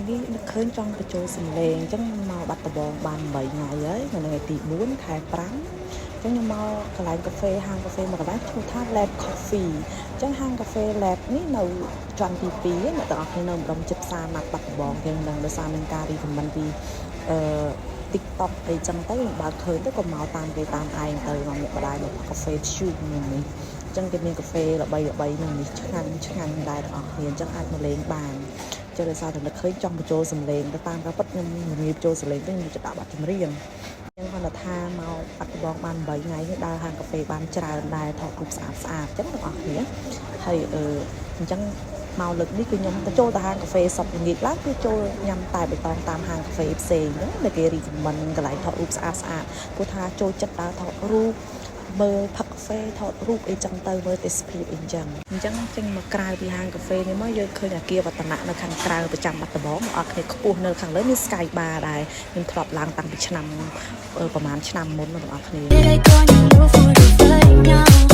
នេះនឹកឃើញចង់បញ្ចូលសំឡេងអញ្ចឹងខ្ញុំមកបាត់ដំបងបាន8ថ្ងៃហើយនៅថ្ងៃទី4ខែ5អញ្ចឹងខ្ញុំមកកន្លែងកាហ្វេហាងកាហ្វេមួយកន្លែងឈ្មោះថា Lab Coffee អញ្ចឹងហាងកាហ្វេ Lab នេះនៅជាន់ទី2អ្នកទាំងអស់គ្នានៅម្ដុំចិត្តផ្សារណាត់បាត់ដំបងទាំងនឹងដោយសារមានការ recommend ពីTikTok អីចឹងទៅខ្ញុំបើកឃើញទៅក៏មកតាមគេតាមឯងទៅមកមុខម្ដាយមកកាហ្វេធ្យូងនេះអញ្ចឹងគេមានកាហ្វេល្បីល្បីនឹងនេះឆ្ងាញ់ឆ្ងាញ់ដែរទាំងអស់គ្នាអញ្ចឹងអាចមកលេងបានចុះដោយសារតែនឹកឃើញចង់បញ្ចូលសំឡេងទៅតាមការពិតខ្ញុំងាយបញ្ចូលសំឡេងទៅខ្ញុំจะដាក់បទចម្រៀងអញ្ចឹងគាត់ថាមកបាត់ដំបងបាន8ថ្ងៃនេះដើរហាងកាហ្វេបានច្រើនដែរថតរូបស្អាតស្អាតអញ្ចឹងទាំងអស់គ្នាហើយអញ្ចឹងមកលើកនេះគឺខ្ញុំទៅចូលទៅហាងកាហ្វេសពល្ងាចឡើងគឺចូលញ៉ាំតែបៃតងតាមហាងកាហ្វេផ្សេងហ្នឹងដែលគេ recommend កន្លែងថតរូបស្អាតស្អាតព្រោះថាចូលចិត្តដើរថតរូបមើលផឹកកាហ្វេថតរូបអីចឹងទៅមើលទេសភាពអីចឹងអញ្ចឹងចេញមកក្រៅពីហាងកាហ្វេនេះមកយើងឃើញអាគារវឌ្ឍនៈនៅខាងក្រៅប្រចាំបាត់ដំបងមកអត់គ្នាខ្ពស់នៅខាងលើមាន Sky Bar ដែរខ្ញុំធ្លាប់ឡើងតាំងពីឆ្នាំប្រហែលឆ្នាំមុនណាបងប្អូនគ្នា They gonna move for the fight now.